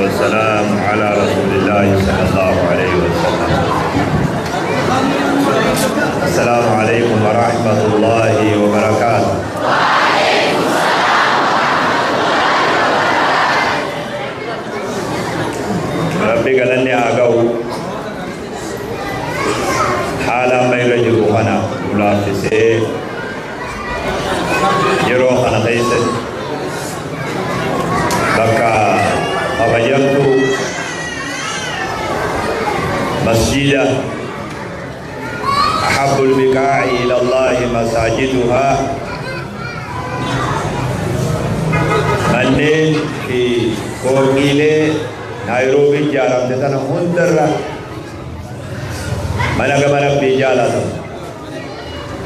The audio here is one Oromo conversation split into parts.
والسلام على رسول الله صلى الله عليه وسلم. السلام عليكم ورحمة الله وبركاته. وعليكم السلام ربي قالني أقو حالا ما يرجو خنا ملافسي yeroo kana keessatti bakka kabajamtu masjida ahabbu lbiqaa'i ila Allahi masaajiduhaa manneen fi fooqiilee Naayiroobii ijaaramte tana hundarra mana gama Rabbii jaalatamu.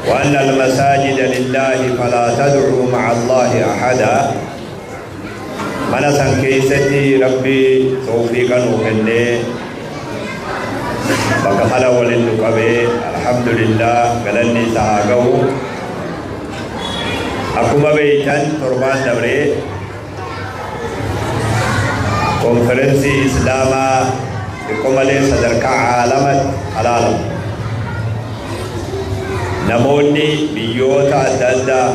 وأن المساجد لله فلا تدعوا مع الله أحدا. من سنكيستي ربي توفيقا وكني بكخلا وللنقبي الحمد لله قلني ساقو أكما بيتان تربان دبري كونفرنسي إسلاما بكمالي صدرك عالمت العالم. Namoonni biyyoota adda addaa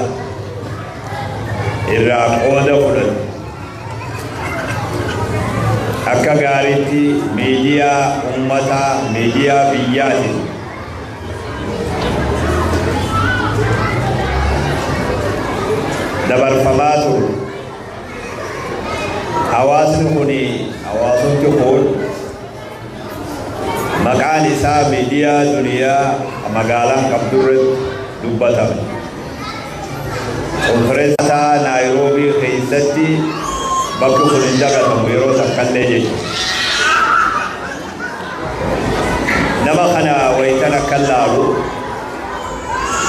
irraa qooda fudhatu. Akka gaariitti miidiyaa uummataa, miidiyaa biyyaatiin dabarfamaa ture. Hawaasni kun hawaasumti kun maqaan isaa miidiyaa duniyaa magaalaan qabdurratti dubbatame. Konferensaa Naayiroobii keessatti bakki kun hin dagatamu yeroo takkallee jechuudha. Nama kana wayitan akka laalu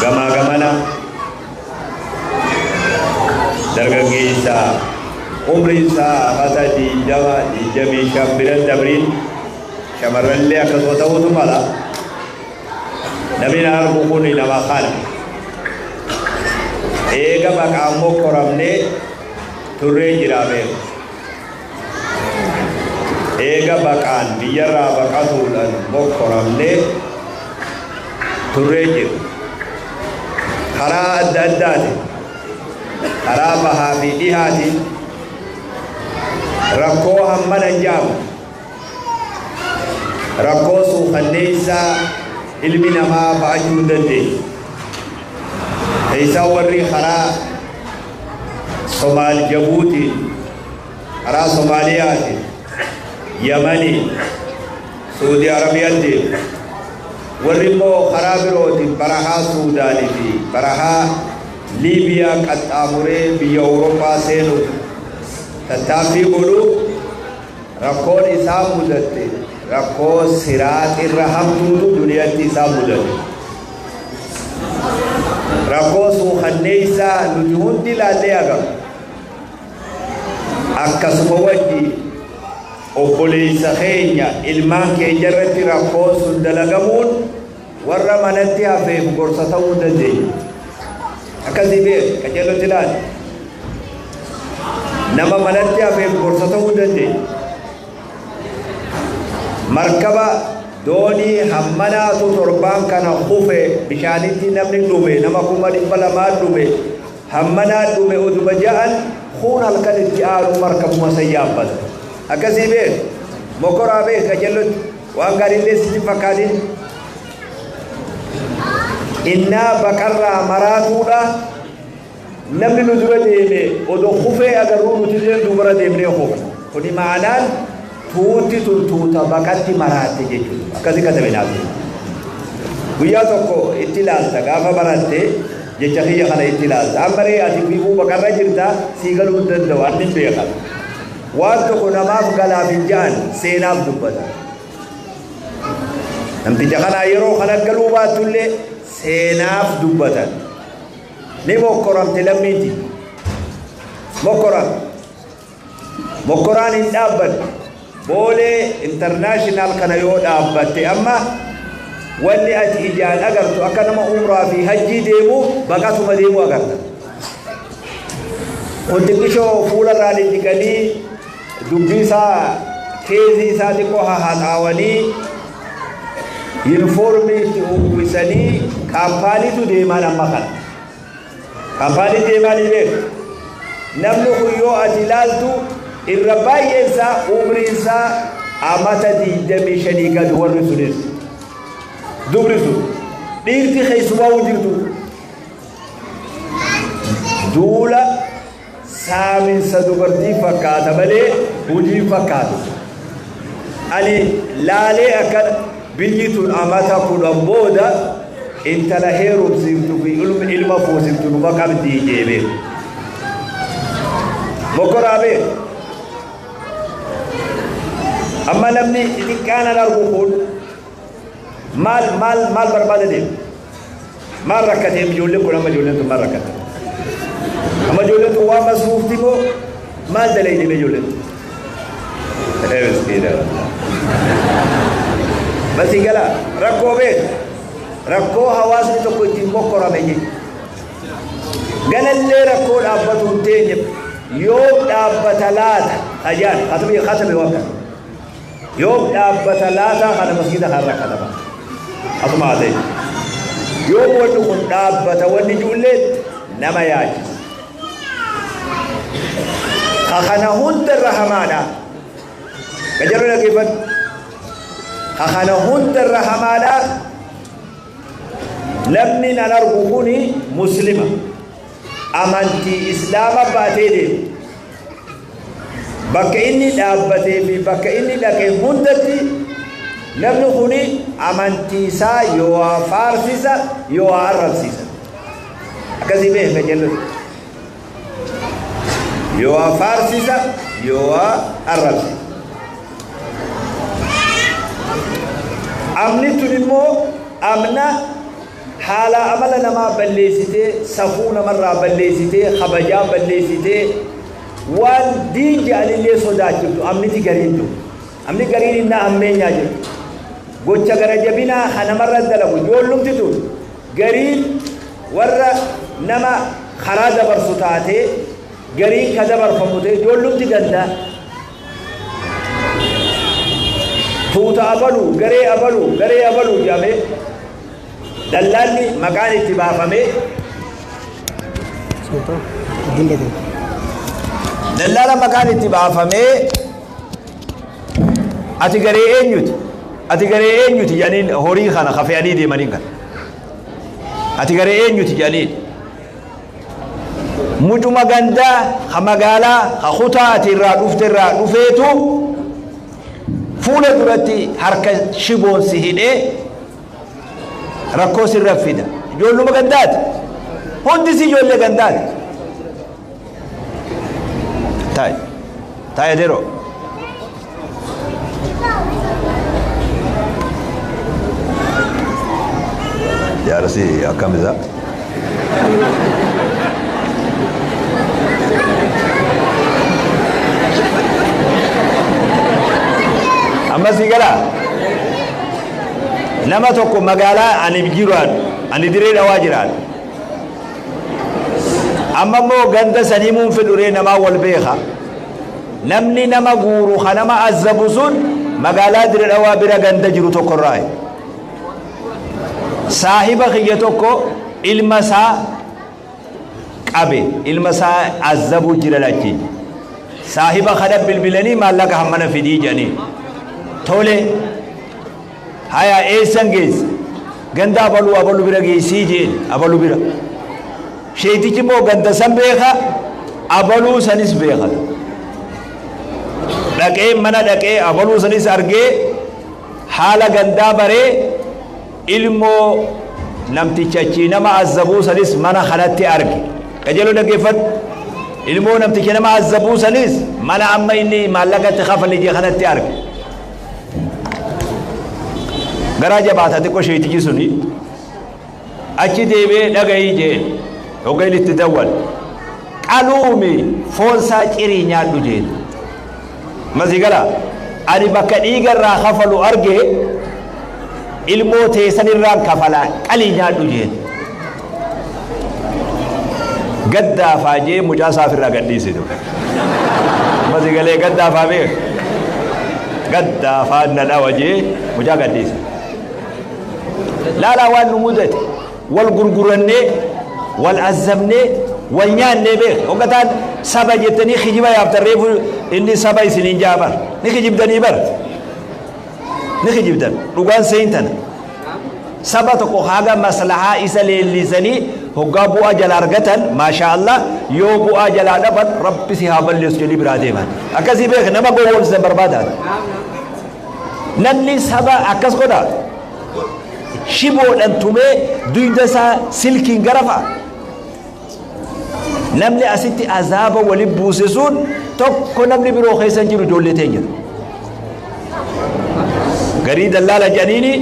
gamaa gamana dargaggeessa umriin isaa hafata 20, 25 biran dabriin shamarrallee akkasuma ta'uutu mala. Namni argu kun nama kana. Eega maqaan mokkoramnee turree jira beeku. Eega baqaan biyyarraa baqatuudhaan mokkoramnee turree jira. Karaa adda addaatiin, karaa bahaa fi dhihaatiin rakkoo hammana hin jaamu. Rakkoo suukanneessaa ilmi namaa ba'achuu hin dandeenye. Keessaa warri karaa Somaal Jabuutiin, karaa Somaaliyaatiin, Yamaniin, Suudi Arabiyaan deemu. Warri immoo karaa birootiin barahaa Suudaanii fi barahaa Liibiyaa qaxxaamuree biyya Awurooppaa seenuuf tattaaffii godhu rakkoon isaa mudatte. Rakkoo siraaxirra hamtuutu duniyaatti isaa mudate. Rakkoo suukanneessaa nuti hundi ilaallee agarra. Akkasuma wajji obboleessa keenya ilmaan keenya irratti rakkoo sun dalagamuun warra manatti hafeef gorsa ta'uu hin dandeenye. Akkasii beeku qajeellotti ilaali. Nama manatti hafeef gorsa ta'uu hin dandeenye. Markaba doonii hammanaatu torbaan kana kufe bishaanitti namni dhume nama 200,000 dhume hammanaa dhume utuma ja'an kuun halkan itti aanu markabuma san yaabbata. Akkasii beeku mokoraa beeku qajeellotti waan gaariillee sitti fakkaatin. Innaa baqarraa maraatuudha namni nu dura deeme odoo kufee agarruu nuti illee dubara deemnee kufna. Kuni ma'anaan tuuti tun tuuta baqatti maraatte jechuudha. Akkasii katabe naaf. Guyyaa tokko itti ilaalta gaafa baratte jecha kiyya kana itti ilaalta. Amma ree ati fiiguu baqarra jirta sii galuu hin danda'u anni hin beekan. Waan tokko namaaf galaaf hin ja'an seenaaf dubbata. Namticha kanaa yeroo kana galuu baattullee seenaaf dubbatan. Ni mokkoramte lammiiti. Mokkoram. Mokkoraan hin dhaabbanne. Boolee international kana yoo dhaabbatte amma wanni ati ijaan agartu akka nama umraa fi hajjii deemu baqatuma deemu agarta. Kun xiqqishoo fuularraa dhidhiqanii dubbii isaa Keezii isaa xiqqoo haxaawanii yunifoormii itti uwwisanii kaampaaniitu deemaan amma kana. Kaampaanii deemaan ni beeku. Namni kun yoo ati ilaaltu irra baay'een isaa umriin isaa amata 25 gadi warri sunis. Dubri sun dhiirti keessumaa jirtu. Duula saaminsa dubartii fakkaata malee hojii fakkaatu. Ani laalee akka biyyi tun amata 10 booda intala heerumsiiftu fi ilma fuusiftu numa qabdii jeebee. Mokoraa beeku. Amma namni xixiqqaan an argu kun maal maal maal barbaada deema? Maal rakkatee ijoolleen kun amma ijoolleen tun maal rakkatte? Amma ijoolleen tun waan masruufti moo maal dalayde ijoolleen tun? Miskiina. Basi gala rakkoo beeku. Rakkoo hawaasni tokko ittiin mokkorame jechuudha. Galallee rakkoo dhaabbatu hin teenye yoo dhaabbata laata ajaan khatami khatami wakka. Yoo dhaabbata laata kana masgida kan rakkatama. Asuma haa ta'e. Yoo wanni kun dhaabbata wanni ijoollee nama yaachisa. Kana hunda irra hamaadha. Gajarra dhaggeeffadhu. Kana hunda irra hamaadha. Namni nan argu kuni muslima. Amantii islaama baatee deema. Bakka inni dhaabbatee fi bakka inni dhaqe hundatti namni kuni amantii isaa yoo waa faarsisa yoo waa arrabsiisa. Akkasii beeka jallutu. Yoo waa faarsisa yoo waa arrabsiisa. Amni tun immoo amna haala amala namaa balleessitee safuu namarraa balleessitee kabajaa balleessitee waan diin jedhanillee sodaachiftu amniti gariin jiru. Amni gariin innaa ammeenyaa jiru. Gocha gara jabinaa kan namarra dalagu ijoollumti tun gariin warra nama karaa dabarsu taatee gariin ka dabarfamu ta'e ijoollumti gandaa. Tuuta abaluu garee abaluu garee abaluu jedhamee dallaalli maqaan itti baafamee dallaala maqaan itti baafamee ati garee eenyuti ati garee eenyuti jedhaniin horii kana kafe'anii deemaniin kana ati garee eenyuti jedhaniin mucuma gandaa ka magaalaa ka kutaa ati irraa dhufte irraa dhufeetu fuula duratti harka shiboon si hidhee rakkoo sirra fida. Ijoolluma gandaati. Hundi si ijoollee gandaati. Taa'i. Taa'i adeeroo. Jaarsi akkam isaa? Amma si galaa? Nama tokko magaalaa ani jiraan ani diree dhawaa jiraan. Amma immoo ganda sanii muun fedhuree namaa wal beeka. Namni nama guuru ka nama azzabu sun magaalaa diree dhawaa bira ganda jiru tokkorraa. Saahiba kiyya tokko ilma isaa qabe ilma isaa azzabu jira lachi. Saahiba kana bilbilanii maallaqa hammana fidii jedhanii. Tole haya eessan geesse ganda abaluu abaluu bira geessii jeen abaluu bira. Sheetichi immoo ganda san beeka abaluu sanis beeka. Dhaqee mana dhaqee abaluu sanis argee haala gandaa baree ilmoo namticha achii nama azzabuu sanis mana kanatti arge. Qajeeloo dhaggeeffadhu. Ilmoo namticha nama azzabuu sanis mana amma inni maallaqatti kafale jee kanatti arge. Garaa jabaata xiqqoo sheetichi suni achi deebee dhagayii jeen hogga inni itti dawwal qaluumi foonsaa cirii nyaadhu jeen. Masigala ani bakka dhiiga irraa kafalu arge ilmoo teessan irraan kafalaa qalii nyaadhu jeen. Gaddaafaa jee mucaa isaaf irraa gadhiise. Masigalee gaddaafaa beeka. Gaddaa afaan na dhawa jee mucaa gaddiisa. Laalaa waan nu mudate wal gurgurannee wal azzabnee wal nyaannee beek hoggataan saba jettanii kijiba yaaftan reefu inni saba isiniin jaa bar ni kijibdanii bar ni kijibdan dhugaan seentana saba tokko haga maslahaa isa leellisanii hoggaa bu'aa jala argatan maashaa Allah yoo bu'aa jalaa dhaban rabbi si haa balleessu jedhii biraa deeman akkasii beek nama gowwoomsisan barbaadan namni saba akkas godha shiboodhaan tumee duyda isaa silkiin garafa namni asitti azaaba wali buuse sun tokko namni biroo keessa hin jiru ijoollee teenya garii dallaala jedhaniini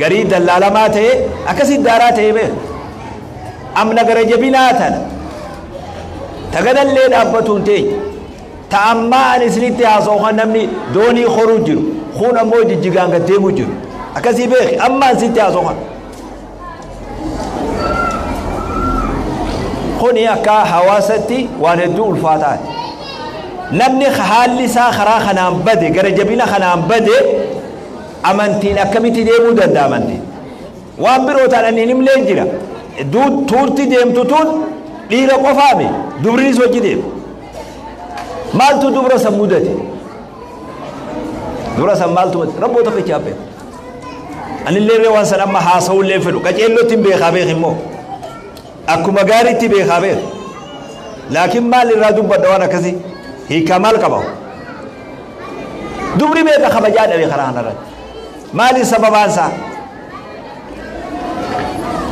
garii dallaalamaa ta'e akkasii daaraa ta'e beek amna gara jabinaa tana tagadallee dhaabbatuun teenya ta ammaa ani isinitti haasa'u kan namni doonii horuu jiru kun ammoo jijjigaan gad deemuu jiru akkasii beeki amma ani sitti haasa'u kan kuni akka hawaasatti waan hedduu ulfaataati namni haalli isaa karaa kanaan bade gara jabina kanaan bade amantiin akkamitti deemuu danda'a amantiin waan biroo ta'an ani hin himlee jira tuutti deemtu tun dhiira qofaame dubriinis hojii deema maaltu dubra san mudate dubra san maaltu mudate rabboo tokkicha hafe anillee ree waan san amma haasa'ullee fedhu qaceellootti hin beekaa beek immoo akkuma gaariitti beekaa beek laakiin maal irraa dubbadha waan akkasii hiikaa maal qaba dubri beeka kabajaa dhabe karaa kanarratti maali sababaan isaa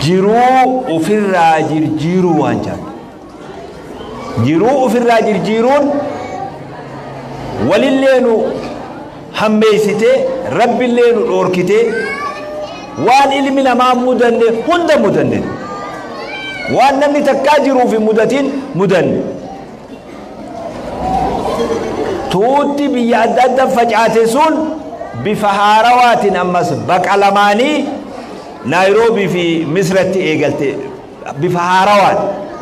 jiruu ofirraa jirjiiruu waan jedhu jiruu ofirraa jirjiiruun walillee nu hammeessitee rabbillee nu dhoorkitee waan ilmi namaa mudanne hunda mudanne waan namni takkaa jiruuf hin mudatin mudanne tuutti biyya adda adda facaate sun bifa haarawaatiin ammas baqa lamaanii Naayiroobii fi Misratti eegalte bifa haarawaan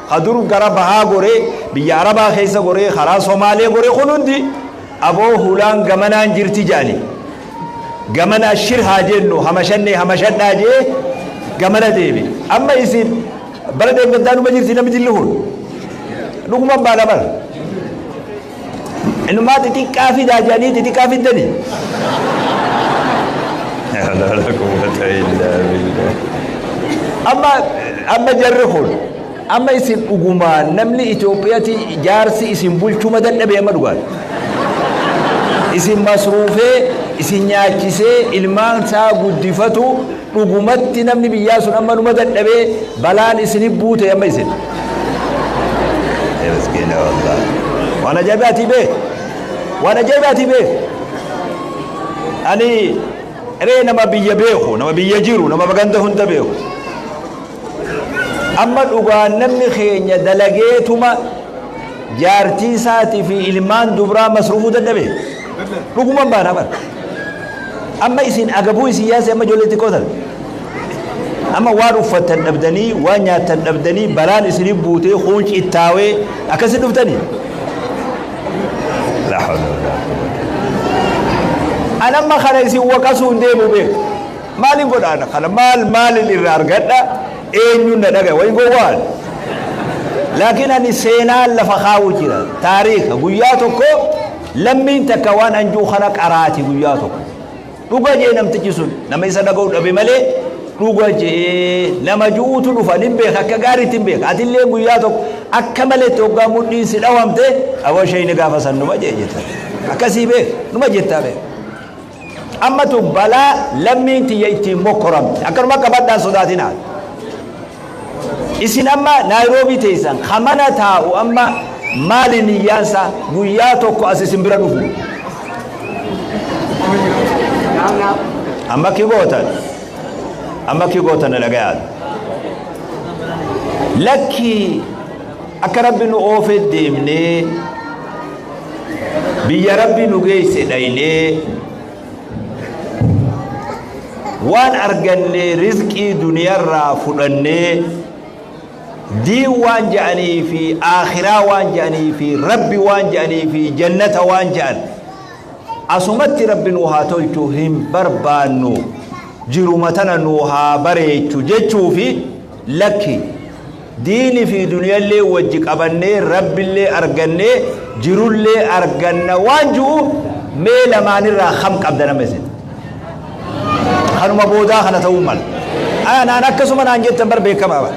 kadur gara bahaa goree biyya Arabaa keessa goree karaa Somaalee goree kun hundi aboo hulaan gamanaan jirti jedhani gamana shir haa jennu hamashannee hamashadhaa jee gamana deeme amma isin bara deemgaddaa numa jirti namni dilli kun dhuguman baana bara innumaa xixiqqaa fidaa jedhanii xixiqqaa fiddanii. Amma jarri kun amma isin dhugumaan namni Itoophiyaatti jaarsi isin bulchuma dadhabee amma dhugaan isin masruufee isin nyaachisee ilmaan isaa guddifatu dhugumatti namni biyyaa sun amma numa dadhabee balaan isinif buute amma isin. Waan ajaa'ibaatii beek waan ajaa'ibaatii beek ani ree nama biyya beeku nama biyya jiru nama baganda hunda beeku amma dhugaan namni keenya dalageetuma jaartii isaatii fi ilmaan dubraa masruufuu dadhabe dhuguman baana bara amma isin agabuu isin yaase amma ijoollee xiqqoo tan amma waan uffattan dhabdanii waan nyaattan dhabdanii balaan isinif buutee kuun cittaawee akkasi dhuftanii laa hawla walaa quwwata an amma kana isin waqasuu hin deemu beeku maalin godha kana maal maalin irraa argadha eenyuun na dhagaya wayin gowwaan laakiin ani seenaan lafa kaa'u jira taariika guyyaa tokko lammiin takka waan anjuu kana qaraati guyyaa tokko dhuga jee namtichi sun nama isa dhaga'u dhabe malee dhuga jee nama ju'uutu dhufa nin beeka akka gaariitti hin beeka atillee guyyaa tokko akka maletti hoggaa mudhiin si dhawamte aboo isheen gaafa san numa jee jetta akkasii beek numa jettaa beek amma tu balaa lammiin tiyya ittiin mokkoramte akkanuma qabadhaan sodaatinaa isin amma Naayiroobii teessan kamana taa'u amma maali niyyaansa guyyaa tokko as isin bira dhufu amma ki gootan na dhagayaa lakki akka rabbi nu oofee deemnee biyya rabbi nu geesse dhaynee waan arganne rizqii duniyaarraa fudhannee diin waan je'anii fi aakhiraa waan je'anii fi rabbi waan je'anii fi jannata waan je'an Asumatti rabbi nu haa tolchu hin barbaannu jiruma tana nu haa bareechu jechuu fi lakki diini fi duniyaallee wajji qabannee rabbillee argannee jirullee arganna waan ji'u mee lamaanirraa kam qabda nama isin kanuma boodaa kana ta'uu mala anaan akkasuma naan jettan bar beekamaa bara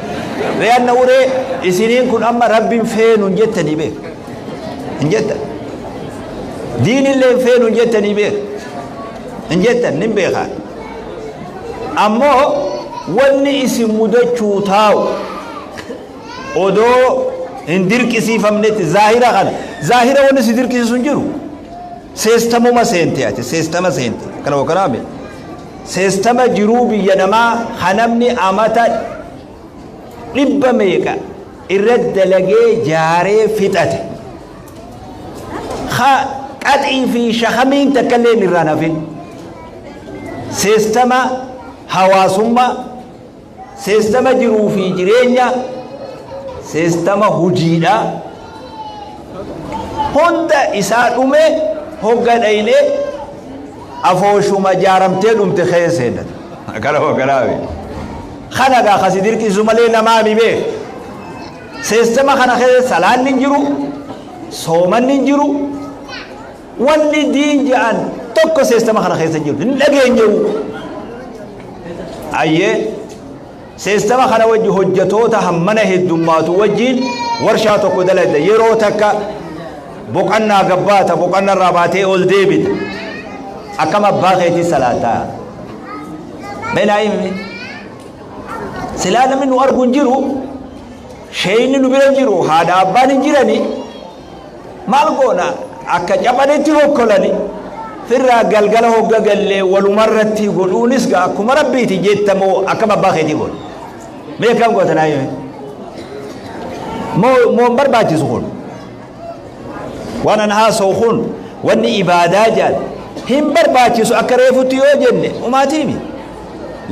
re'anna uree isiniin kun amma rabbiin feenu hin jettanii beek hin jettan diinillee hin feenu hin jettanii beek hin jettan nin beekaa ammoo wanni isin mudachuu taa'u odoo hin dirqisiifamnetti zaahira kana zaahira wanni si dirqisiisu hin jiru seestamuma seente ati seestama seente kana wakanaame seestama jiruu biyya namaa hanamni amata dhibba meeqa irra dalagee jaaree fixate qaxii fi shakamiin takka illee irraan hafin seestama hawaasummaa seestama jiruu fi jireenya seestama hujiidha hunda isaa dhume hogga dhaynee afooshuma jaaramtee dhumte keessa seennate akkana wakkanaabe kana gaa kasi dirqisiisu malee namaa mi beek seestama kana keessa salaanni hin jiru soomanni hin jiru wanni diin je'an tokko seestama kana keessa hin jiru hin dhageenyewu ayyee seestama kana wajji hojjetoota hammana heddummaatu wajjiin warshaa tokko dalagda yeroo takka boqannaa gabbaata boqannarraa baatee ol deebita akkam abbaa keetii salaataa mee naa himi silaa namni nu argu hin jiru sheeyni nu bira hin jiru haadha abbaan hin jirani maal goona akka caphanitti hokkolani firraa galgala hogga gallee walumarratti godhuunis gaa akkuma rabbiiti jettamoo akkam abbaa keetii goona mee akkam goota naa himi moo moo hin barbaachisu kun waan an haasa'u kun wanni ibaadaa jaal hin barbaachisu akka reefutti yoo jenne umaatiimi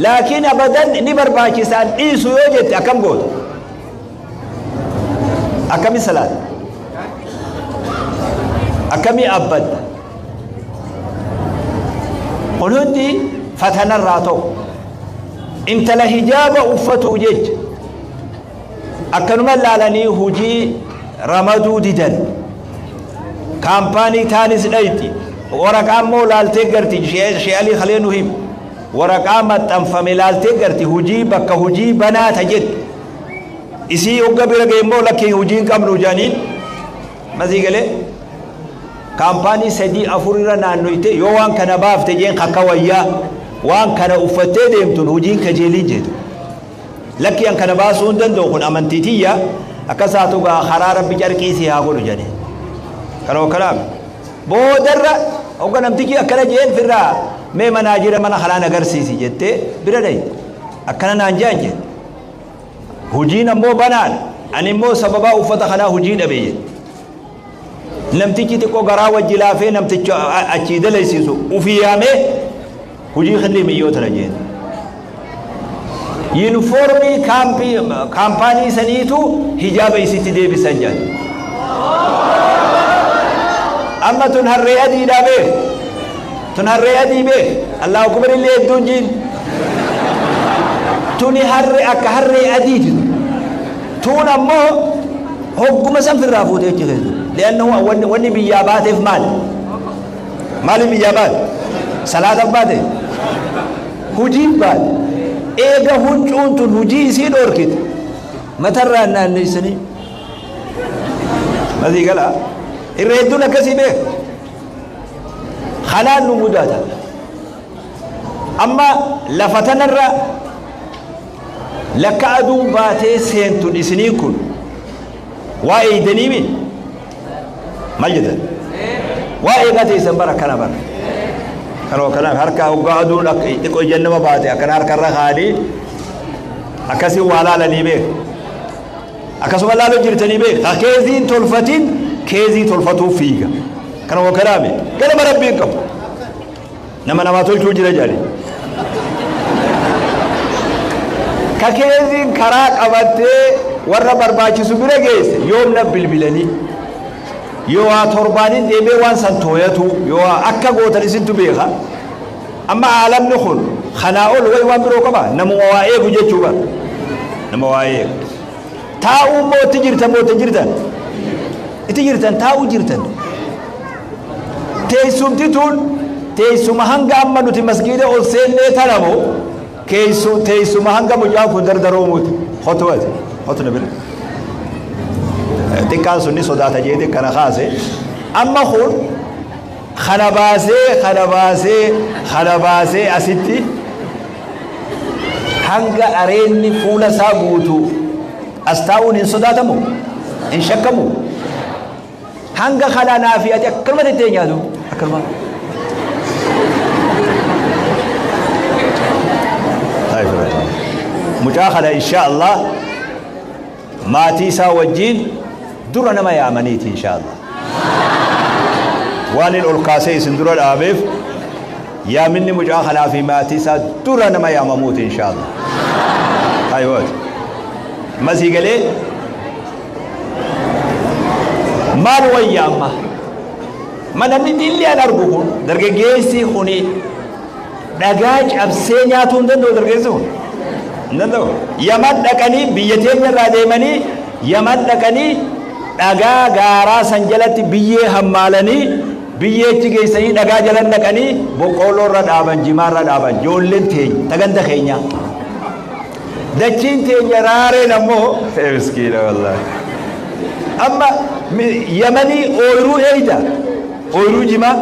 laakiin abadan ni barbaachisaan dhiisu yoo jette akkam goota akkami salaata akkami abbadda kun hundi fatanarraa ta'u intala hijaaba uffatu jecha akkanuma laalanii hujii ramaduu didan kaampaanii taanis dhayti waraqaa immoo laaltee garti shee'alii kalee nu him waraqaa maxxanfame laaltee garti hujii bakka hujii banaata jettu isii hogga bira ga'e immoo lakkii hujii hin qabnu jedhaniin masii galee kaampaanii 3 4 irra naannoyte yoo waan kana baafte jeen kakka wayyaa waan kana uffattee deemtun hojiin kajeeliin jeetu lakki an kana baasuu hin danda'u kun amantii tiyya akkasaatu gaa karaa rabbi carqii si haa godhu jedhee kana wakkalaame boodarra hogga namtichi akkana jeen firraa mee manaajira mana kanaan agarsiisi jettee bira dhayte akkana naan jean jette hojiin ammoo banaadha ani immoo sababaa uffata kanaa hojii dhabe jette namtichi xiqqoo garaa wajji laafee namticha achii dalaysiisu ufii yaamee hojii kennee miyyoo tana jeen yuunifoormii kaampaanii saniitu hijaaba isitti deebisan jedhan amma tun harree adiidhaa beek tun harree adii beek allahu akbar illee hedduun jiin tuni harree akka harree adiiti tun ammoo hogguma san firraa fuutee achi keessa li'annahu wanni biyyaa baateef maal maaliif biyyaa baate salaataaf baate hujiif baate eega huccuun tun hujii isii dhoorkite matarraan naanneessanii masii gala irra hedduun akkasii beek kanaan nu mudata amma lafa tanarra lakka aduun baatee seentun isiniin kun waa eeydanii mi maal jettan waa eegaa teessan bara akkana bara kanoo kanaaf harka hoggaa aduun akka xiqqoo ija nama baate akkana harkarra kaa'anii akkasii waa laalanii beek akkasuma laaluu jirtanii beek ka keeziin tolfatin keezii tolfatuuf fiiga kanoo kanaami ganama rabbiin qabu nama namaa tolchuu jira jedhani ka keeziin karaa qabattee warra barbaachisu bira geesse yoom na bilbilanii Yoo waa torbaanin deemee waan san tooyatu yoo waa akka gootan isintu beeka. Amma aalamni kun kanaa ol wayi waan biroo qaba. Namuma waa eegu jechuu bara. Nama waa eegu. Taa'uu immoo itti jirtan moo itti jirtan? Itti jirtan taa'uu jirtan. Teessumti tun teessuma hanga amma nuti masgiida ol seennee tana moo teessuma hanga mucaan kun dardaroomuuti. Hotu ati hotu na bira. Xiqqaan sunni sodaata jeete kana kaase. Amma kun kana baasee kana baasee kana baasee asitti hanga areenni fuula isaa guutu as taa'uun hin sodaatamu hin shakkamu. Hanga kana naafi ati akkanuma tettee nyaatu akkanuma. Mucaa kana insha Allah maatii isaa wajjiin dura nama yaamaniiti insha Allah. Waan inni ol kaasee isin dura dhaabeef yaaminni mucaa kanaa fi maatii isaa dura nama yaamamuuti insha Allah. Aywaati. Masii galee maal wayya amma? Namni dilli an argu kun dargaggeessi kuni dhagaa cabsee nyaatuu hin danda'u dargaggeessi kun. Hin danda'u. Yaman dhaqanii biyya teenya irraa deemanii Yaman dhaqanii dhagaa gaaraa san jalatti biyyee hammaalanii biyyeechi geessanii dhagaa jala naqanii boqqoolloo irra dhaaban jimaa irra dhaaban ijoolleen teenya taganda keenya. Dachiin teenya raareen ammoo miskiina wallaahi. Amma Yamanii ooyiruu eeyda ooyiruu jimaa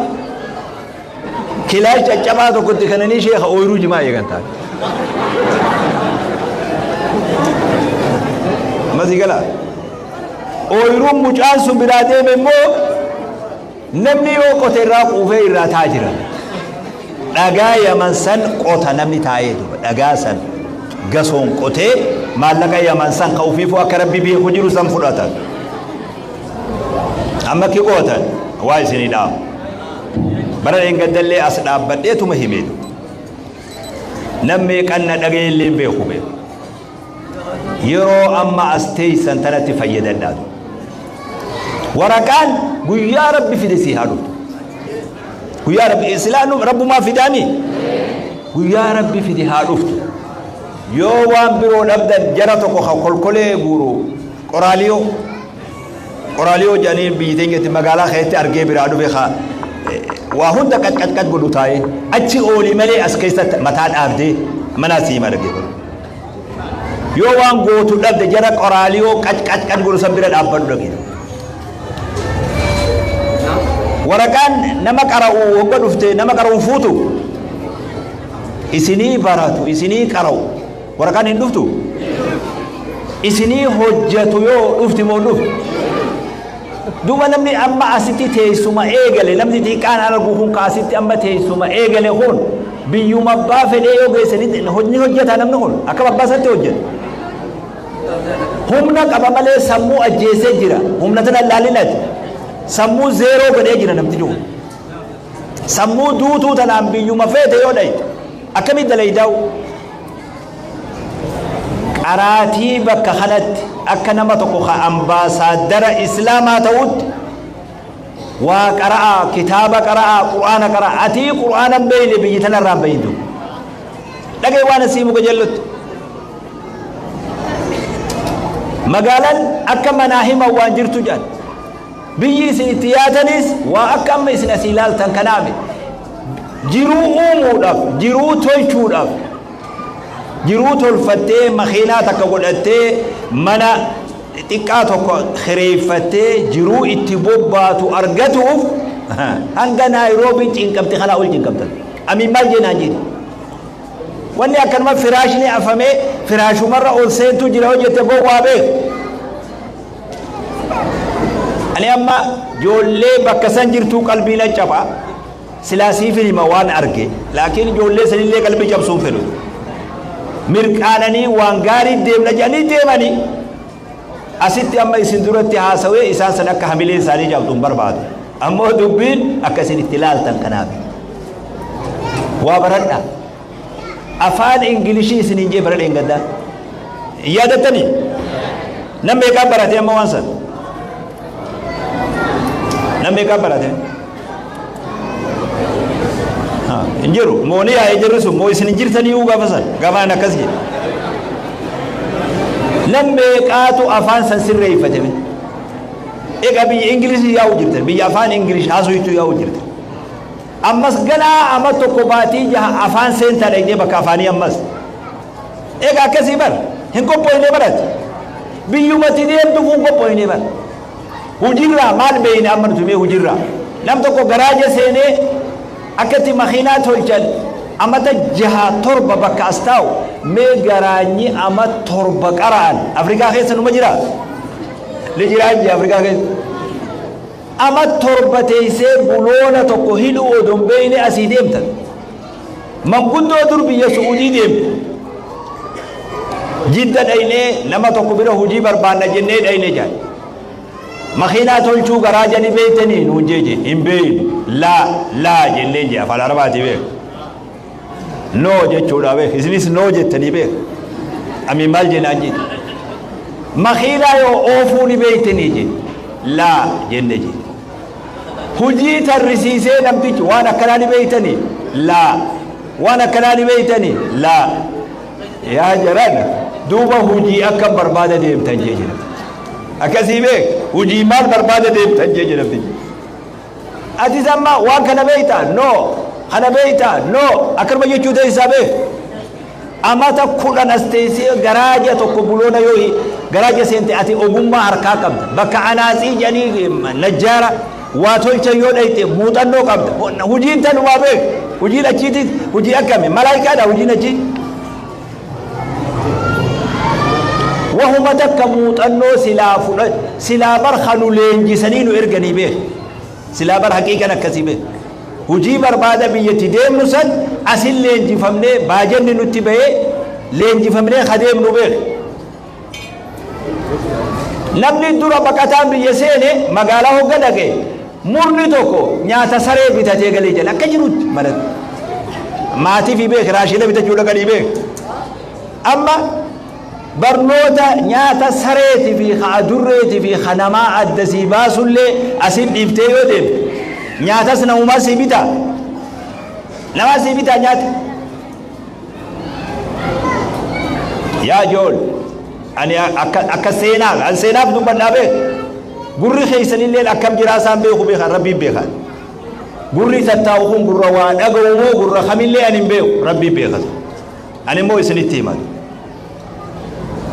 kilaash caccabaa tokkotti kananii sheeka ooyiruu jimaa eegan taate. Masii galaa. Ooyiruun mucaan sun biraa deeme immoo namni yoo qote irraa quufee irraa taa jira. Dhagaa Yaman san qota namni taa'ee duba dhagaa san gasoon qotee maallaqa Yaman san ka ofiifuu akka rabbi beeku jiru san fudhatan. Amma ki qootan waa isinii dhaamu. Bara dheengaddallee as dhaabbadheetuma himee duba. Namni qanna dhagee illee beeku beeku. Yeroo amma as teessan tanatti fayyadadhaa. Waraqaan guyyaa rabbi fide si haa dhuftu. Guyyaa rabbi silaa rabbumaa fidaami. Guyyaa rabbi fide haa dhuftu. Yoo waan biroo dhabdan jara tokko ka kolkolee guuru qoraaliyoo qoraaliyoo jedhanii biyyi teenyatti magaalaa keessatti argee biraa dhufe ka waa hunda qaqqaqqat godhu taa'ee achi oolii malee as keessatti mataa dhaabdee mana asii hima dhagee. Yoo waan gootu dhabde jara qoraaliyoo qaqqaqqat godhu san bira dhaabbadhu dhagee. Waraqaan nama qara'u hogga dhufte nama qara'u fuutu isinii baratu isinii qara'u waraqaan hin dhuftu isinii hojjetu yoo dhufti moo dhuftu. Duuba namni amma asitti teessuma eegale namni xiqqaan argu kun ka asitti amma teessuma eegale kun biyyuma abbaa fedhee yoo geessanitti ni hojjeta namni kun akkam abbaa isaatti hojjeta. Humna qaba malee sammuu ajjeesee jira humna tana laalinati. Sammuu zeeroo godhee jira namti jiru. Sammuu duutuu tanaan biyyuma feete yoo dhayite akkamitti dalaydaa'u? Qaraatii bakka kanatti akka nama tokko ka ambaasaaddara islaamaa ta'utti waa qara'aa kitaaba qara'aa qur'aana qara'aa atii qur'aana hin beeyne biyyi tanarraa hin beeytu. Dhagee waan asii muka jallutti. Magaalaan akka manaa himan waan jirtu jedhan. Biyyi isin itti yaatanis waa akka amma isin asii ilaaltan kanaami. Jiruu uumuudhaaf, jiruu tolchuudhaaf, jiruu tolfattee makiinaa takka godhattee mana xiqqaa tokko kireeffattee jiruu itti bobbaatu argatuuf hanga Naayiroobii cinqamte kanaa ol cinqamtan. Amiin maal jeenaan jedhi. Wanni akkanuma firaashni afamee firaashumarra ol seentuu jira hojjette gowwaa beeku. Ani amma ijoollee bakka san jirtuu qalbii na caba silaa siifin hima waan arge laakiin ijoollee sanillee qalbii cabsuun fedhu. Mirqaananii waan gaarii deemna jedhanii deemanii asitti amma isin duratti haasawee isaan san akka hamileen isaanii cabdu hin barbaadu. Ammoo dubbiin akka isin itti ilaaltan kanaaf. Waa baradha. Afaan Ingilishii isin hin jee bara dheengaddaa. Yaadattanii? Nam meeqaan barate amma waan san? Namni meeqa barate? Hin jiru. Mooni yaa'ee jirri sun moo isin hin jirtanii uu gaafa san gaafa akkas jedhe. Nam meeqaatu afaan san sirreeffate? Egaa biyya Ingilizii yaa'u jirtan, biyya afaan Ingilish haasoftu yaa'u jirtan. Ammas ganaa ama tokko baatii jaha afaan seentaa dhaqnee bakka afaanii ammas. Egaa akkasii bar hin qophooyne barate. Biyyumatti deemtu kun qophooyne bar. Hujirraa maal beeyne amma nuti mee hujirraa? Nam tokko garaaja seenee akkatti makiinaa tolchan amata jaha torba bakka as taa'u mee garaanyi ama torba qara'an Afrikaa keessa numa jira? Ni jiraan jee Afrikaa keessa. Ama torba teessee buloona tokko hidhuu odoo hin beeyne asii deemtan. Manguddoo dur biyya Su'uudii deemte. Jidda dhaynee nama tokko bira hojii barbaanna jennee dhayne jaal. Makiinaa tolchuu garaaja ni beeytanii nuun jee hin beeynu. Laa laa jennee jee afaan Arabaati beek. Noo jechuudha beek. Isinis noo jettanii beek. Ami maal jennaan jee. Makiinaa yoo oofuu ni beeytanii jee. Laa jenne jee. Hujii tarrisiisee namtichi waan akkanaa ni beeytanii? Laa. Waan akkanaa ni beeytanii? Laa. Yaa jaran duuba hujii akka barbaada deemtan jee jedhamti. Akkasii beek hujii maal barbaada deemtan jee jedhamti. Atis amma waan kana beeytaa? No. Kana beeytaa? No. Akkanuma jechuu teessaa beek. Amata 10 as teessee garaaja tokko buloona yoo garaaja seente ati ogummaa harkaa qabda. Bakka anaasii jedhanii najjaara waa tolcha yoo dhayte muuxannoo qabda. Hujiin tanumaa beek. Hujiin achiitis hujii akkami? Malaayikaadha hujiin achii. Wahuma takka muuxannoo silaa fudha silaa bar kanu leenjisanii nu erganii beek. Silaa bar haqiiqan akkasii beek. Hujii barbaada biyyatti deemnu san asin leenjifamnee baajanni nutti bahee leenjifamnee kadeemnu beek. Namni dura baqataan biyya seene magaalaa hogga dhaqe murni tokko nyaata saree bitatee galee jala akka jirutti manatti. Maatii fi beek raashina bitachuu dhaqanii beek. Amma barnoota nyaata sareetii fi adurreetii fi kanamaa adda sii baasullee asin dhiiftee yoo deemte nyaatas namumaa sii bitaa. Namaa sii bitaa nyaata. Yaa jool ani akka seenaaf an seenaaf dubbadhaa beek. Gurri keessanillee akkam jiraa isaan beeku beekan rabbiin beekan. Gurri tattaa'u kun gurra waa dhaga'u moo gurra kamillee ani hin beeku rabbiin beekatu. Ani immoo isinitti himatu.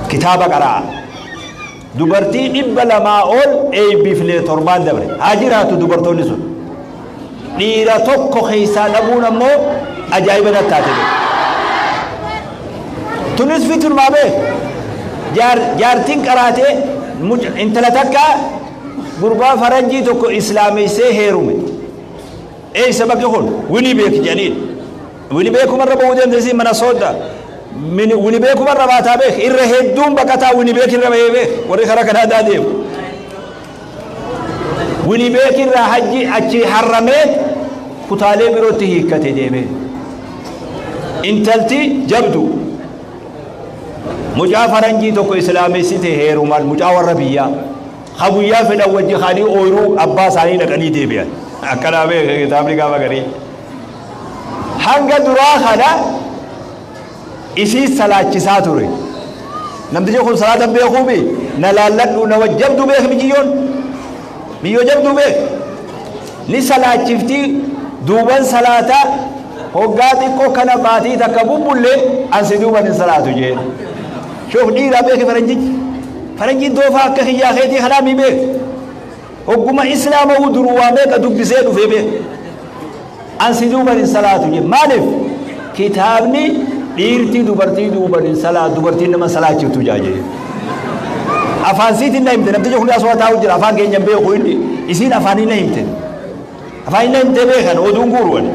Kitaaba qaraa. Dubartii 200 ol eebbifnee torbaan dabre. Haa jiraatu dubartoonni sun. Dhiira tokko keessaa dhabuun ammoo ajaa'iba taate. Tunis fitrumaa beek. Jaartiin qaraatee intala takka gurbaa faranjii tokko islaameessee heerume. Eessa bakki kun? Wini beek jedhaniin. Wini beekumarra bahuu dandeessi mana soodda. Wini beekumarra baataa beek. Irra hedduun baqataa wini beek irra bahee beek. Warri karaa kanaa deemu. Wini beek irraa hajji achi harramee kutaalee birootti hiikkate deemee. Intalti jabdu. Mucaa faranjii tokko islaameessite heerumaan mucaa warra biyyaa. Ha guyyaa fedhan wajji kaanii ooyiruu abbaa isaanii dhaqanii deebi'an. Akkanaa beeka kitaabni gaafa garii. Hanga duraa kana isii salaachisaa ture. Namtichi kun salaata beekuufi na laalladhu nama jabduu beek biyyoon. Biyyoo jabduu beek. Ni salaachifti duuban salaataa hoggaa xiqqoo kana baatii takka bubbullee ansi duuban hin salaatu jeen. Shoof dhiiraa beeke faranjichi. Faranjiin doofaa akka kiyyaa keetii kanaa mi beek. Hogguma islaama duruu waa meeqa dubbisee dhufee beek. Ansi duuban hin salaatu jeen. Maaliif? Kitaabni dhiirtii dubartii duuban hin salaatu dubartiin nama salaachiftu jaajee. Afaan siitiin na himte namtichi kun asuma taa'u jira afaan keenya hin beeku inni isiin afaanii na himte. Afaan na himte beekan oduun guuruwan.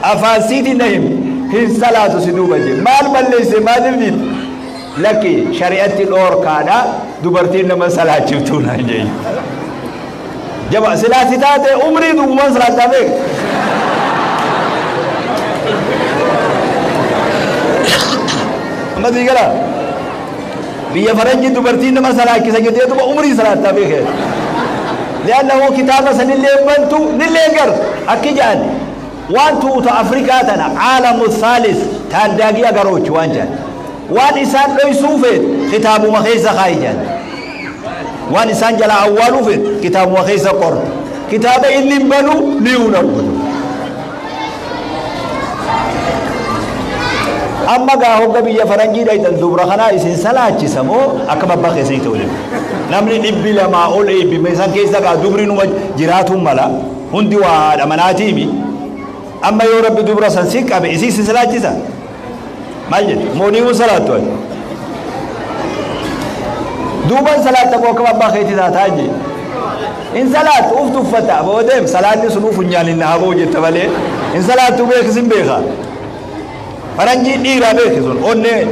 Afaan siitiin na himte hin salaatu si duuba jee. Maal balleesse maaliif diin? Lakki shari'atti dhoorkaadha dubartiin nama salaachiftuu naan jee. Jaba silaasi taate umrii duubumaan salaataa beek. Amma sii galaa? Biyya faranjii dubartiin nama salaachisa jettee duuba umrii salaataa beekee. Li'annahu kitaaba sanillee bantu nillee gar akki jedhan waan tuuta Afrikaa tana caalamu thaalis taaddaagii agaroochi waan jedhan waan isaan dhoysuu feet kitaabuma keessa kaayi jedhan waan isaan jalaa awwaaluu feet kitaabuma keessa qorta kitaaba inni hin banu ni hunargutu. Amma gaa hogga biyya faranjii dhaytan dubra kanaa isin salaachisa moo akka babbaa keessanii ta'u deemu. Namni 200 ol eebbime isaan keessa gaa dubri numa jiraatuun mala hundi waa haadha manaatiimi. Amma yoo rabbi dubra san si qabe isii si salaachisa. Maal jettu moonii salaattu ati. Duuban salaatta moo akka babbaa keetii taataa jee. In salaattu uf tuffata boodeem salaanni sunuu funyaan hin haboo jetta malee in salaattu beekisin beekaa. Faranjii dhiiraa beeki sun onnee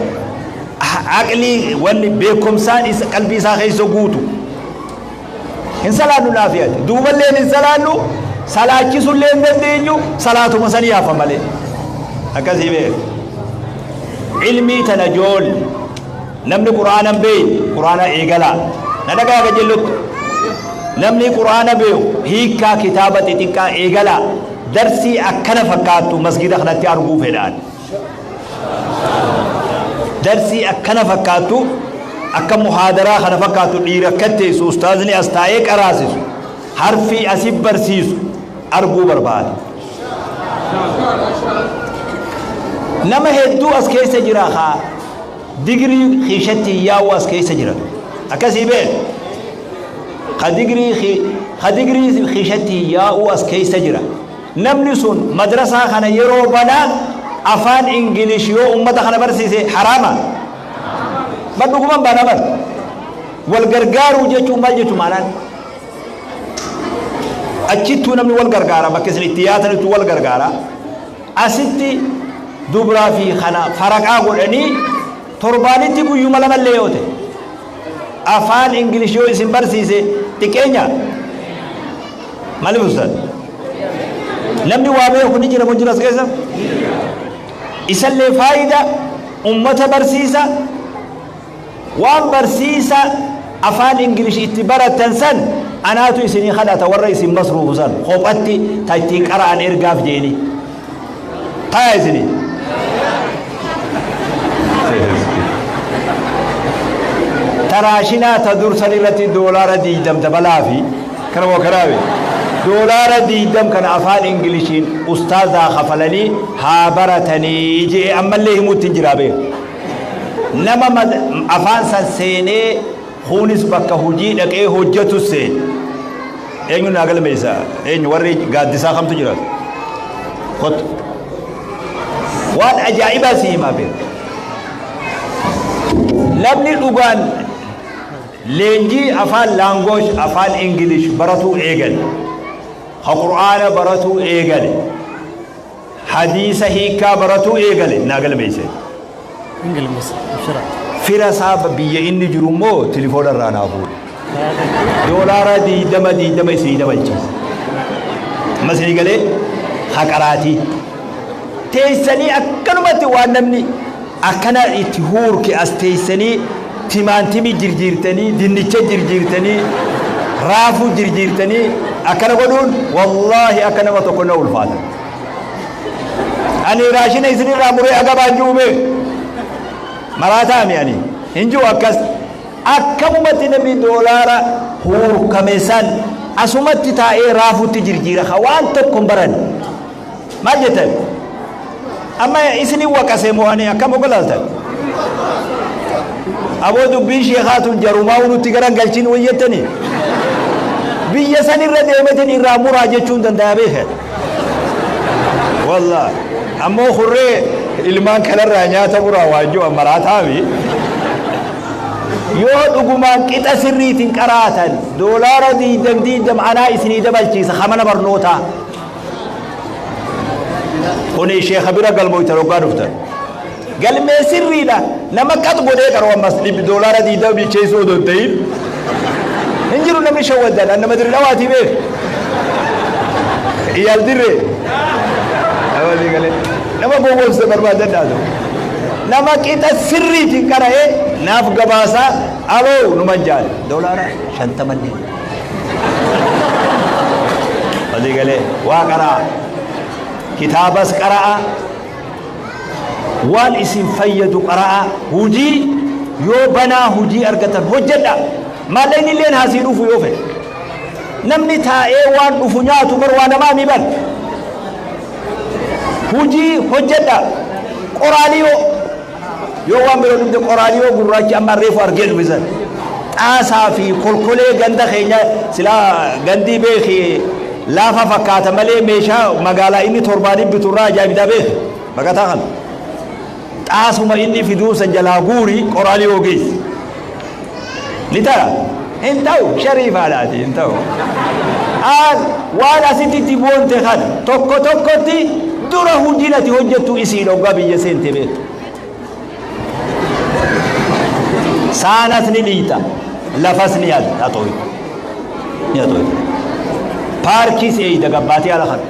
aqlii wanni beekumsaan isa qalbii isaa keessa guutu. Hin salaannu naafiyati. Duuballeen hin salaannu salaachisullee hin dandeenyu salaatuma sanii hafa malee. Akkasii beeku. Ilmii tana jool namni quraana hin beekne quraana eegalaa. Na dhagaa qajeellutti. Namni quraana beeku hiikkaa kitaaba xixiqqaa eegalaa. Darsii akkana fakkaattu masgida kanatti arguu fedhaan. Darsii akkana fakkaattu akka muhaadaraa kana fakkaattu dhiira akka teessu ustaazni as taa'ee qaraasisu harfii asi barsiisu arguu barbaada. Nama hedduu as keessa jira haa digirii kiishatti yaa'u as keessa jira. Akkasii beek ka digirii kiishatti yaa'u as keessa jira. Namni sun madrasaa kana yeroo banaa afaan Ingilish yoo ummata kana barsiise haraama. Bar dhuguman baana bar. Wal gargaaruu jechuun maal jechuun maanaan? Achittuu namni wal gargaara bakka isin itti yaatanittuu wal gargaara. Asitti dubraa fi kana faraqaa godhanii torbaanitti guyyuma lamallee yoo ta'e afaan Ingilish yoo isin barsiise xiqqeenya maaliif ustaad? Namni waa beeku ni jira moo jira as keessa? Isallee faayida ummata barsiisa waan barsiisa afaan Ingilish itti baratan san anaatu isinii kadhata warra isin masruufu san kophatti ta ittiin qara'an ergaaf jeeni. Taya isinii. Taraashinaa ta dursan irratti $20 dabalaa fi kana moo kanaabe $20 kana afaan Ingilishiin ustaazaa kafalanii haa baratanii jee ammallee himuutti hin jiraa beeku. Nama afaan san seenee kunis bakka hojii dhaqee hojjetu seene. Eenyu naa galmeessa? Eenyu warri gaaddisaa kamtu jira? Kottu. Waan ajaa'ibaa si himaa beeku. Namni dhugaan leenjii afaan laangoosh afaan Ingilish baratuu eegale. Ha Qur'aana baratuu eegale. Hadiisa hiikaa baratuu eegale naa galmeesse. Fira isaa biyya inni jiru immoo tilifoona irraa naa fuudhe. $20 isinii dabalchiisa. Amma isinii galee haqaraatii. Teessanii akkanumatti waan namni akkana itti huurke as teessanii timaantimii jirjiirtanii dinnicha jirjiirtanii raafuu jirjiirtanii akkana godhuun wallaahi akka nama tokko na ulfaata. Ani raashina isinirraa muree agabaan jiru beeku. Maraataa mi ani hin jiru akkas akkamumatti namni doolaara huurkame san asumatti taa'ee raafutti jirjiira waan tokko hin baran. Maal jettan? Amma isinii waqasee mo'anii akkam ogolaaltan? Aboo dubbiin sheekaatun jarumaa nutti garan galchiin wayyettanii? Biyya sanirra deemetin irraa muraa jechuun danda'a beeka. Wallaahi ammoo hurree ilmaan kanarraa nyaata muraa waan jiru maraataami. Yoo dhugumaan qixa sirriitiin qaraatan $20 anaa isinii dabalchiisa hamana barnootaa. Kuni sheeka bira galmoytan hoggaa dhuftan. Galmee sirriidha. Nama qat godhee qaroo ammas $20 bilcheessuu odoo hin ta'in. Hin jiru namni shawwaddan an nama dirri dhawaatii beek. Iyaal dirree. Nama gowwoomsa barbaadan dhaatu. Nama qixa sirriitiin qara'ee naaf gabaasaa aloo numan jaale. $50. Walii galee waa qara'a. Kitaabas qara'a. Waan isin fayyadu qara'a. Hujii yoo banaa hujii argatan hojjedha. Maallaqni illeen haasii dhufu yoo fedhe. Namni taa'ee waan dhufu nyaatu bar waa namaa mi bar. Hujii hojjedha. Qoraaliyoo yoo waan biroo dhufte qoraaliyoo gurraachi amma reefu argee dhufisan. Xaasaa fi kolkolee ganda keenya silaa gandii beeki laafa fakkaata malee meeshaa magaalaa inni torbaaniin biturraa ajaa'ibdaa beeki baqataa kana. Xaasuma inni fiduu san jalaa guuri qoraaliyoo geessi. Ni ta'a. Hin ta'u shariifaadhaati hin ta'u. Waan asitti itti boonte kana tokko tokkotti dura hojiin ati hojjettu isii dhoggaa biyya seente beektu. Saanas ni dhiita, lafas ni haxooyta. Ni haxooyta. Paarkiis eeyda gabbaatee ala kana.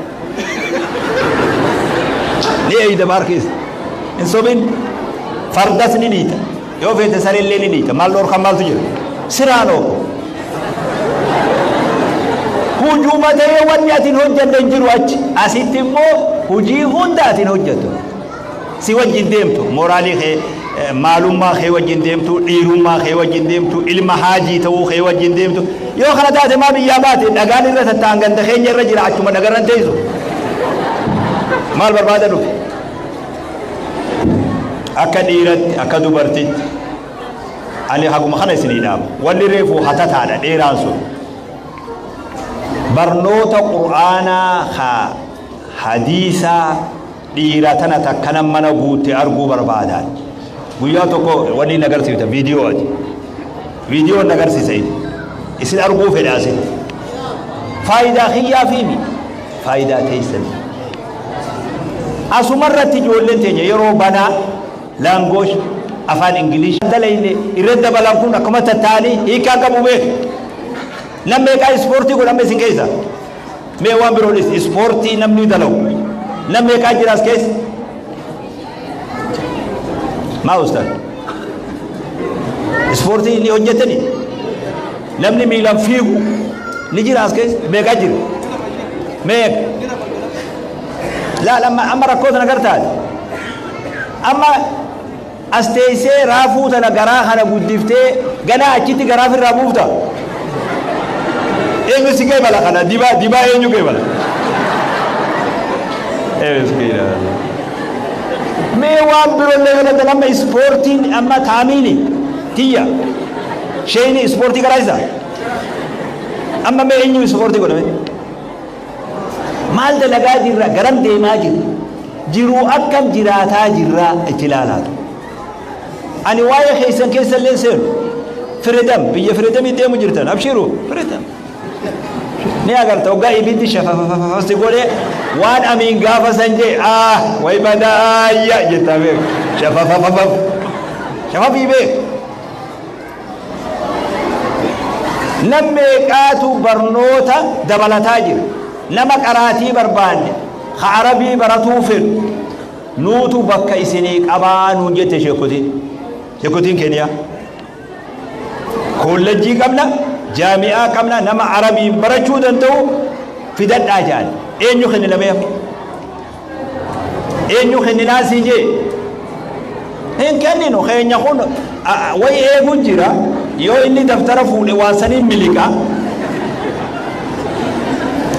Ni eeyda paarkiis. Hin sobin fardas ni dhiita. Yoo feete sareellee ni dhiita. Maal dhorkan maaltu jira? Siraan oofu. Hujuma ta'ee wanni ati hin hojjenne hin jiru achi. Asitti immoo hujii hunda ati hin hojjettu. Si wajjin deemtu mooraalii kee maalummaa kee wajjin deemtu dhiirummaa kee wajjin deemtu ilma haajii ta'uu kee wajjin deemtu. Yoo kana taate maa biyyaa baate dhagaan irra tatta'an ganda keenya irra jira achuma dhagarran teessu. Maal barbaada dhufe? Akka dhiiratti akka dubartitti ani haguma kana isinii dhaaba. Wanni reefu hatataadha dheeraan sun. Barnoota qur'aanaa haa hadiisaa dhiira tana takkana mana guutte arguu barbaadaan. Guyyaa tokko wanni na agarsiifta viidiyoo ati. Viidiyoo na agarsiisa inni. Isin arguu fedha asitti. Faayidaa kiyyaa fi faayidaa teessanii. Asumarratti ijoolleen teenya yeroo banaa laangoosh afaan Ingilish dalayne irra dabalan kun akkuma tattaanii hiikaa qabu beeku. Namni meeqaa ispoortii godhame isin keessa? Mee waan biroonis ispoortii namni dalagu. Namni meeqaa jira as keessa? Maa ustaad? Ispoortii ni hojjetani? Namni miilaan fiigu ni jira as keessa? Meeqaa jira? Meeqa? Laal amma rakkoo sana gartaati. Amma as teessee raafuu tana garaa kana guddiftee ganaa achitti garaa ofirraa buufta. Eenyu si qeebala kana dibaa eenyu qeebala? Eenyu si qeebala? Mee waan biroollee godhatan amma ispoortiin amma taamiini tiyya sheeni ispoortii karaa isaa amma mee eenyu ispoortii godhame? Maal dalagaa jirra garam deemaa jirra jiruu akkam jiraataa jirra itti ilaalaatu. Ani waa'ee keessan keessallee seenu firidam biyya firidamii deemu jirtan abshiru firidam. Ni agarta hoggaa ibiddi shafafafafasi godhee waan amiin gaafa san jee ah way badaayya jettaa beeku shafafafafaf shafafii beeku. Nam meeqaatu barnoota dabalataa jira. Nama qaraatii barbaanne ka arabii baratuu fedhu nuutu bakka isinii qabaa nuun jette sheekotiin. Sheekotiin Keeniyaa. Kollejjii qabna, jaami'aa qabna, nama arabii barachuu danda'u fidadhaa jaal. Eenyu kenni lameef? Eenyu kenni naasii jee? Hin kenninu keenya kun wayi eeguu jira yoo inni daftara fuudhe waan saniin miliqa.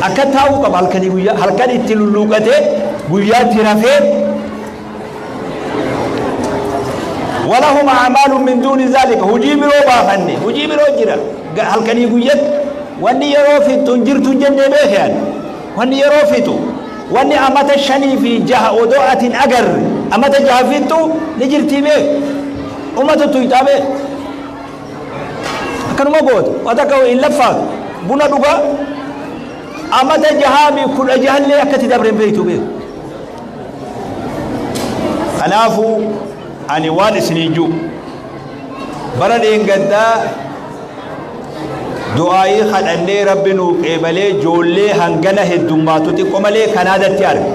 Akka taa'uu qaba halkanii guyyaa halkan itti lulluuqatee guyyaatti rafee. ولهم أعمال من دون ذلك هجي برو بافني هجي برو جرا halkanii guyyatti wanni yeroo fixu hin jirtu hin jennee beekeen wanni yeroo fixu wanni amata 5 fi 6 odoo ati hin agarre amata 6 fixu ni jirtii beek ummata tuyxaa beek akkanuma goota waan takka hin laffaatu buna dhugaa amata 6 fi 16 illee akkatti dabre hin beektu beek. Kanaafuu ani waan isinii jiru bara dheengaddaa du'aayii kadhannee rabbi nuu qeebalee ijoollee hangana heddummaatu xiqqoo malee Kanaadatti arge.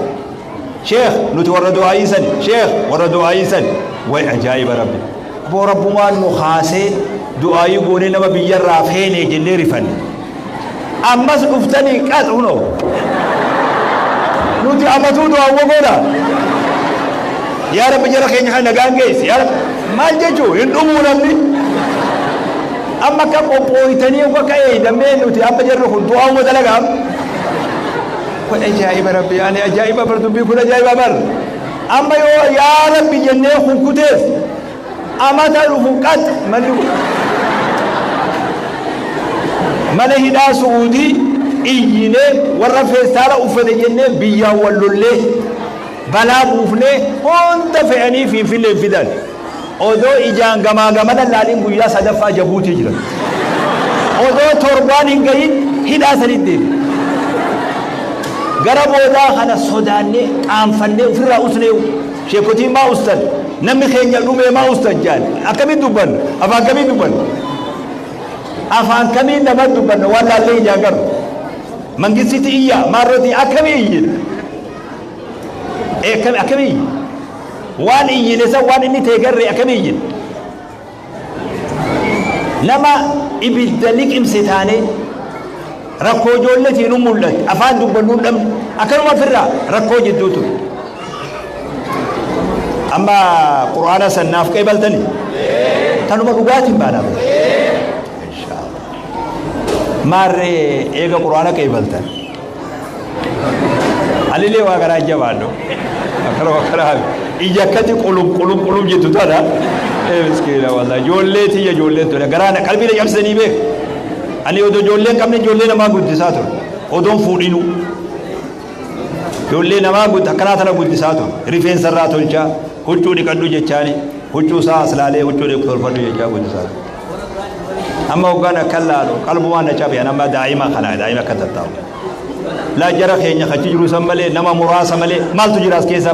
Sheekh nuti warra du'aayii sani, sheekh warra du'aayii sani, way ajaa'iba rabbi. Aboo rabbumaan nu kaasee du'aayii goonee nama biyyarraa feene jennee rifanne. Ammas dhuftanii qas hunoo. Nuti amatuu du'aawwa goona. Yaa Rabbi jara keenya kana nagaan geessi. Yaa Rabbi maal jechuu hin dhumuu namni. Amma akka qophooytanii akka eeydamee nuti amma jarri kun du'aawwa dalagaam. Kun ajaa'iba Rabbi ani ajaa'iba bar dubbii kun ajaa'iba bar. Amma yoo yaa Rabbi jennee kunkuteef amata dhufu qat manni kun. Mana hidhaa Su'uudii iyyinee warra feestaala uffate jennee biyyaan wal lollee balaa buufnee hunda fe'anii Finfinneen fidan. Odoo ijaan gamaa gamana laaliin guyyaa sadaffaa Jabuutii jiran. Odoo torbaan hin gahin hidhaa sanitti deebi. Gara boodaa kana sodaannee qaanfannee ofirraa usnee sheekotiin maa ustan namni keenya dhumee maa ustan jaan akkamiin dubbanna afaan kamiin dubbanna afaan kamiin nama dubbanna waan laallee ijaan garru mangistiti iyya maarroti akkamii iyyina akkamii iyyi waan iyyine san waan inni ta'e garree akkamii iyyina nama ibidda liqimse taanee rakkoo ijoolleetiin nu mul'atti afaan dubbannu hin dhabne akkanuma ofirraa rakkoo jidduu ture. Amma quraana sannaaf qeebaltani tanuma dhugaatiin baanaa bara. Maarree eega quraana qeebaltan. Alilee waa garaa jabaadhu. Akkanuma karaa ija akkati qulum qulum qulum jettu tana. Miskiina wallahi ijoollee tiyya ijoollee ture garaa qalbii na cabsanii beeku. Ani odoo ijoollee hin qabne ijoollee namaa guddisaa ture. Odoon fuudhinu. Ijoollee namaa akkanaa tana guddisaa ture. Rifeensa irraa tolchaa huccuu dhiqadhu jechaani huccuu isaa as laalee huccuu tolfadhu jechaa guddisaa ture. Amma hoggaan akkan laalu qalbumaan na cabe amma daa'ima kana daa'ima akka tattaa'u. Laa jara keenya kachi jiru san malee nama muraasa malee maaltu jira as keessa?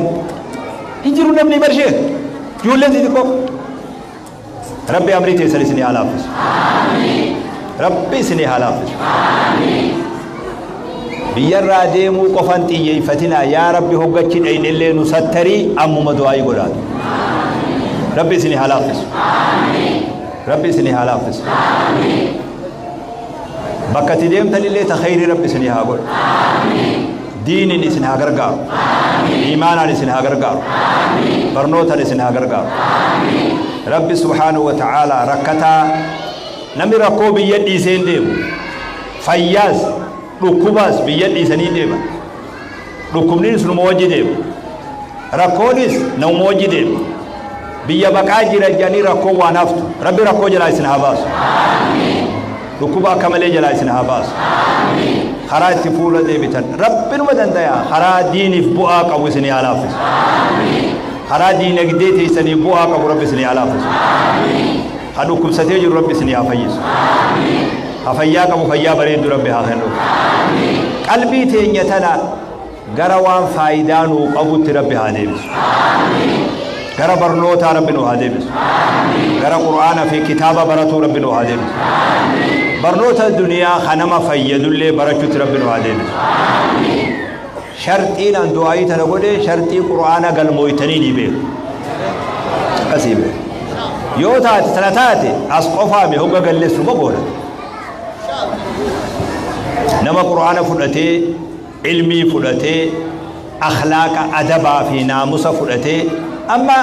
Hin jiru namni barshee. Ijoolleen xixiqqoo. Rabbi amrii teessan isinii haa laaffisu. Rabbi isinii haa laaffisu. Biyyarraa deemuu qofan xiyyeeffatinaa yaa Rabbi hoggachi dhayinillee nu sattarii ammuma du'aayii godhaatu. Rabbi isinii haa laaffisu. Rabbi isinii haa laaffisu. Bakka itti deemtanillee ta khayrii Rabbi isinii haa godhu. Diiniin isin haa gargaaru. Iimaanaan isin haa gargaaru. Barnootaan isin haa gargaaru. Rabbi subhaanahu wa ta'aalaa rakkataa namni rakkoo biyya dhiisee hin deemu. Fayyaas dhukkubaas biyya dhiisanii hin deeman. Dhukkubnis numa wajji deema. Rakkoonis nama wajji deema. Biyya baqaa jira jedhanii rakkoo waan haftu. Rabbi rakkoo jalaa isin haa baasu. Dhukkuba akka malee jalaa isin haa baasu. Karaa itti fuula deebitan. Rabbi numa danda'a. Karaa diiniif bu'aa qabu isin haa laaffisu. Karaa diinagdee teessanii bu'aa qabu Rabbi isin haa laaffisu. Ha dhukkubsatee jiru Rabbi isin haa fayyisu. Ha fayyaa qabu fayyaa bareeddu Rabbi haa kennu. Qalbii teenya tana gara waan faayidaa nuu qabutti Rabbi haa deebisu. Gara barnootaa Rabbi nuu haa deebisu. Gara Qur'aana fi kitaaba baratuu Rabbi nuu haa deebisu. Barnoota duniyaa kanama fayyadullee barachuutti Rabbi nuu haa deebisu. Sharxiin an du'aayii tana godhe sharxii Qur'aana galmooytanii ni beeku. Akkasii beeku. Yoo taate tana taate as qofaame hogga galleessuma goona. Nama Qur'aana fudhatee ilmii fudhatee akhlaaqa adabaa fi naamusa fudhatee amma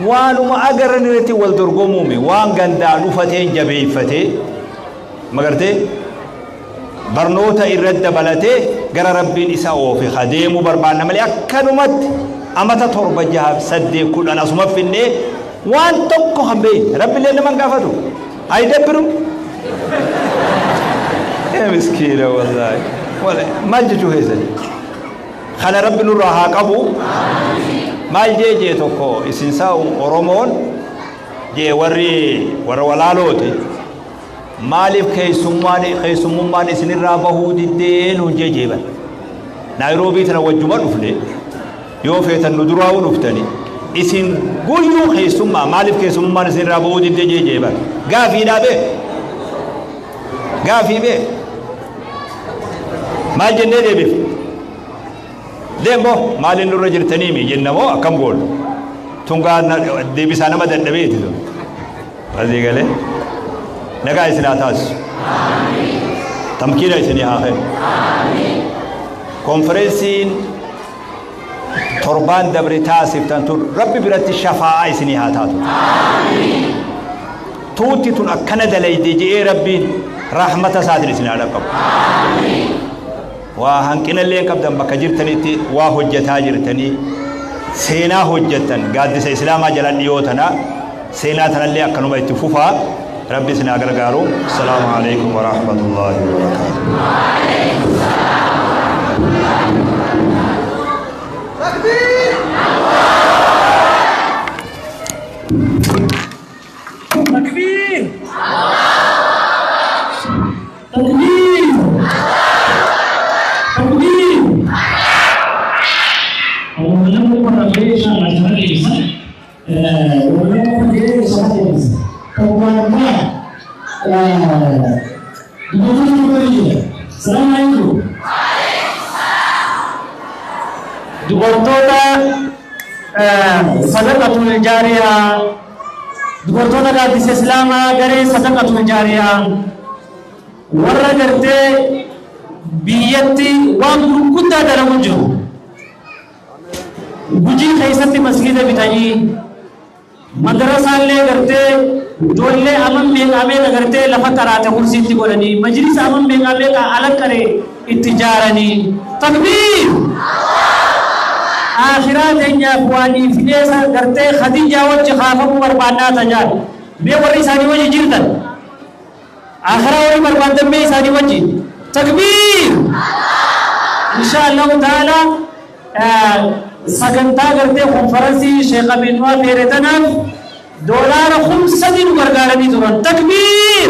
waanuma agaran irratti wal dorgomuumi waan gandaa dhufateen jabeeffatee magartee barnoota irratti dabalatee gara Rabbiin isa oofe adeemuu barbaanna malee akkanumatti amata 7 6 8 10 asuma finnee waan tokko kan beekne Rabbiillee nama hin gaafatu. Ayidabbiru. Miskiina wallaahi. Maal jechuu keessani? Kana Rabbi nurraa haa qabu. Maal jee tokko isin saa'u Oromoon jee warri warra walaalooti. Maaliif keessummummaan isinirraa bahuu diddee nuun jee jeeban. Naayiroobii tana wajjuma dhufne yoo feetan nu duraa'uu dhuftani isin guyyuu keessummaa maaliif keessummummaan isinirraa bahuu diddee jee jeeban. Gaafiidhaa bee. Gaafii bee. Maal jennee deebif? Deemmoo maaliin nurra jirtaniimi jenna moo akkam goonu? Tungaa deebisaa nama dadhabeeti tun. Asii galee nagaa isin haa taasisu. Tamkiina isinii haa kennu. Konferensiin Torbaan dabre taasiftan tun Rabbi biratti shafaa'aa isinii haa taatu. Tuutti tun akkana dalayde je'ee Rabbiin rahmata isaatiin isin haa dhaqqabu. Waa hanqinallee qabdan bakka jirtanitti waa hojjetaa jirtanii seenaa hojjettan gaaddisa islaamaa jala dhiyoo tana seenaa tanallee akkanuma itti fufaa Rabbi isin haa gargaaru. Assalaamu alaikum wa rahmatullahi wa barakaatuh. Takbir! Takbir! Takbir! Assalamualaikum. Dubartoota sadaqatul jaariyaa, dubartoota gaaddisa islaamaa garee sadaqatul jaariyaa, warra gartee biyyatti waan gurguddaa dalagu jiru. Gujii keessatti masgiida bitanii, madarasaallee gartee ijoollee aman meeqaa meeqa gartee lafa qaraate kursiitti godhanii, majlisa aman meeqaa meeqa ala qaree itti ijaaranii. Takbiir! Akhiraa teenyaaf waan ifileesa gartee Khadijaa wajji kaafamuu barbaannaa tajaan. Mee warri isaanii wajji jirtan? Akhiraa warri barbaadan mee isaanii wajji? Takbiir! Insha Allahu ta'ala sagantaa gartee konferansii Sheekh Amin waa feere tanaaf $3,000 nu gargaaranii turan. Takbiir!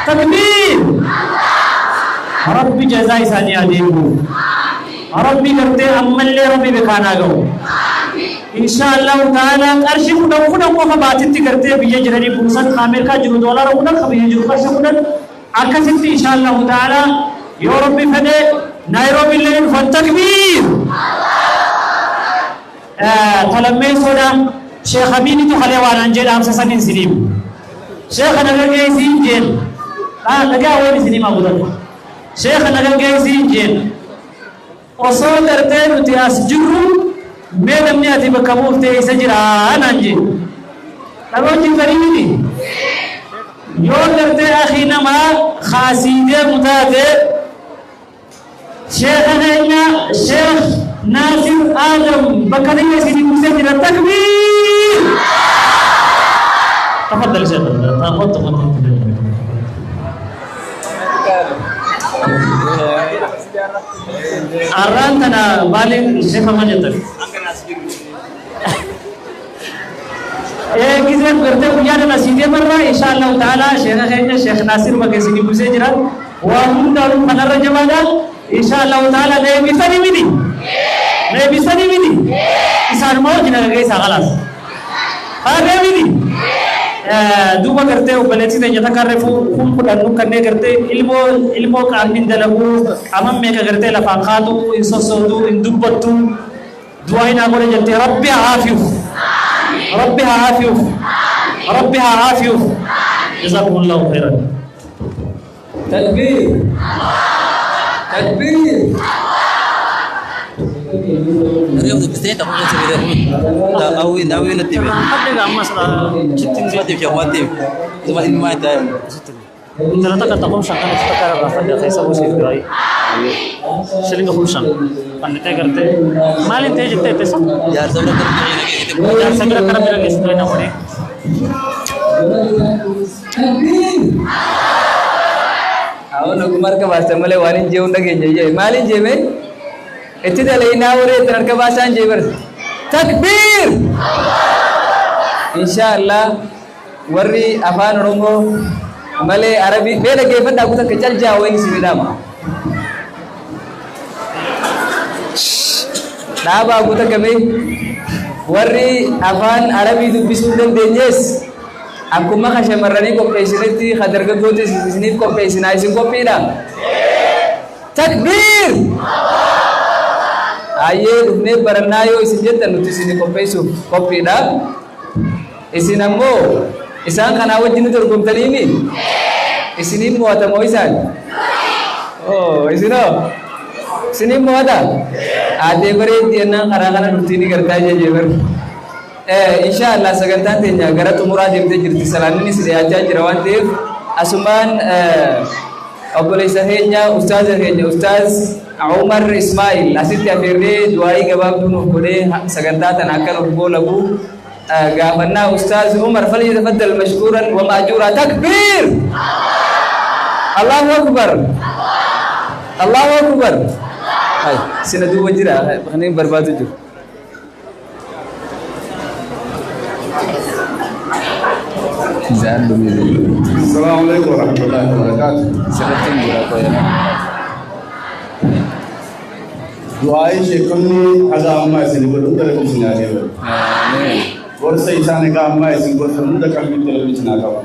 Takbiir! Rabbi jazaa isaanii haa deebi'u. Rabbi gartee ammallee Rabbi beekaanaa ga'u. Insha Allahu ta'ala qarshii 10 10 qofa baatitti gartee biyya jiranii buusan, Ameerikaa jiru $10, ka biyya jiru qarshii 10, akkasitti insha Allahu ta'ala yoo Rabbi fedhe Naayiroobi illee dhufan. Takbiir! Talammeessoodha. Sheekh Aminitu kalee waan an jedhaamsa saniin siniim. Sheekha naga geessiin jeen. Dhagaa waan isinii maa godhatu. Sheekha naga geessiin jeen. Osoo gartee nuti as jirru mee namni ati bakka buuftee isa jira naan jeen. Dhaloon jirtanii miti. Yoo gartee akii namaa kaasii deemu taate, sheekha keenya Sheekh Naasir Adam bakka inni isinii buusee jira. Takbiir! تفضل شيخ، تفضل تفضل. Arraan tana maaliin sheekha maal jettan? Giseen gartee guyyaa dhala sii deemarra insha Allahu ta'ala sheekha keenya Sheekh Naasir bakka isinii buusee jira. Waa hundaanuu kanarra jabaadha. Insha Allahu ta'ala na eebbisanii miti. Na eebbisanii miti. Isaanuma wajjin gaggeessaa khalaas. Haadha miti. Duuba gartee obboleettii teenya takka reefu 10,000 nu kannee gartee ilmoo qaamni hin dalagu, aman meeqa gartee lafaan kaatu, hin sossootu, hin dubbattu, du'aa hin haa godhe jettee. Rabbi haa haafiyuuf. Rabbi haa haafiyuuf. Rabbi haa haafiyuuf. Jazakumullahu khairan. Takbir! Takbir! Maalin ta'e jettee teessa? Jaarsa bira kara bira geessitu namoonni. Takbir! Awwan ogummaa harka baastan malee waan hin jee'uun dhageenya jee. Maaliin jeeme? Itti dalaynaa warri ittiin harka baasaan jee bar. Takbir! Insha Allah warri afaan Oromoo malee Arabii mee dhaggeeffadhaa, kutaa akka caljaa wayin isin dhaama. Dhaabaa guuta gamee warri afaan Arabii dubbisuu hin dandeenyees akkuma ka shamarranii qopheessinetti ka dargaggootis isiniif qopheessinaa, isin qophiidha. Takbiir! Ayyee, dhufnee barannaa yoo isin jettan nuti isin qopheessuuf qophiidha. Isin ammoo isaan kanaa wajjin nu dorgomtaniimi? Isiniin mo'atamoo isaan? Oh, isinoo? Isiniin mo'ata? Aadee bareeddi jennaan karaa kana dhuftii ni gartaa jejee bar. Insha Allah sagantaan teenya gara xumuraa deemtee jirti. Salaanninis dhiyaachaa jira waan ta'eef asumaan obboleessa keenya, ustaaza keenya, Ustaaz Umar Ismail asitti afeerree du'aayii gabaabduu nuuf godhee sagantaa tana akka nuuf goolabu gaafannaa. Ustaaz Umar فليتفضل مشكورا ومأجورا. تكبير! الله أكبر! الله أكبر! Hay sina duuba jira kanneen barbaadu jiru. السلام عليكم ورحمة الله وبركاته. Sirratti hin jira qoya. Du'aa'ii sheekonni haga ammaa isin godhu hunda Rabbi isin haa deebi'u. Gorsa isaan egaa ammaa isin gorsan hunda qalbiitti Rabbi isin haa qabu.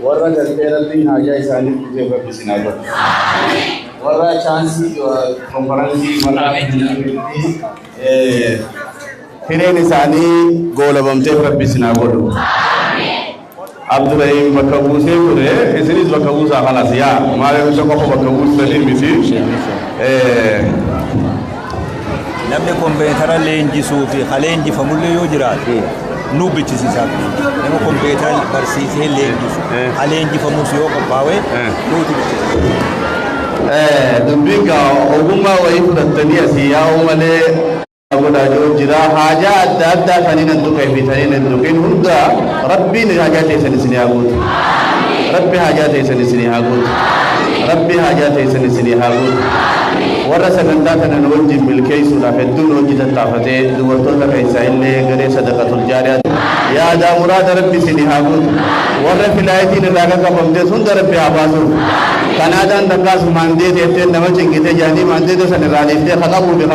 Warra galtee Rabbiin haajaa isaanii guuteef Rabbi isin haa godhu. Warra chaansii konferansii mana hireen isaanii goolabamteef Rabbi isin haa godhu. Abdurrahim bakka buusee ture, isinis bakka buusaa. Kalas yaa maaliif isa qofa bakka buustanii miti. Namni kompiitara leenjisuu fi ka leenjifamullee yoo jiraate nu bichisiisaa. Nama kompiitara barsiisee leenjisu, ka leenjifamus yoo qophaa'e nuti bichisiisa. Dubbiin gaa ogummaa wayii fudhattanii asii yaa'uu malee godhaa jiru jira. Haajaa adda addaa saniin hin tuqee fi saniin hin tuqin hunda Rabbiin haajaa teessan isinii haa guutu. Rabbi haajaa teessan isinii haa guutu. Rabbi haajaa teessan isinii haa guutu. Warra sagantaa kana nu wajjin milkeessuudhaaf hedduu nu wajji tattaafatee, dubartoota keessaa illee garee sadaqatul jaariyaa, yaadaa muraada Rabbi isinii haa guutu. Warra flightiin irraa qaqqabamtes hunda Rabbi haa baasuuf. Kanaadaan takkaas mandate jettee nama cinqite jedhanii mandate san irraa dhiiftee haqabuu fi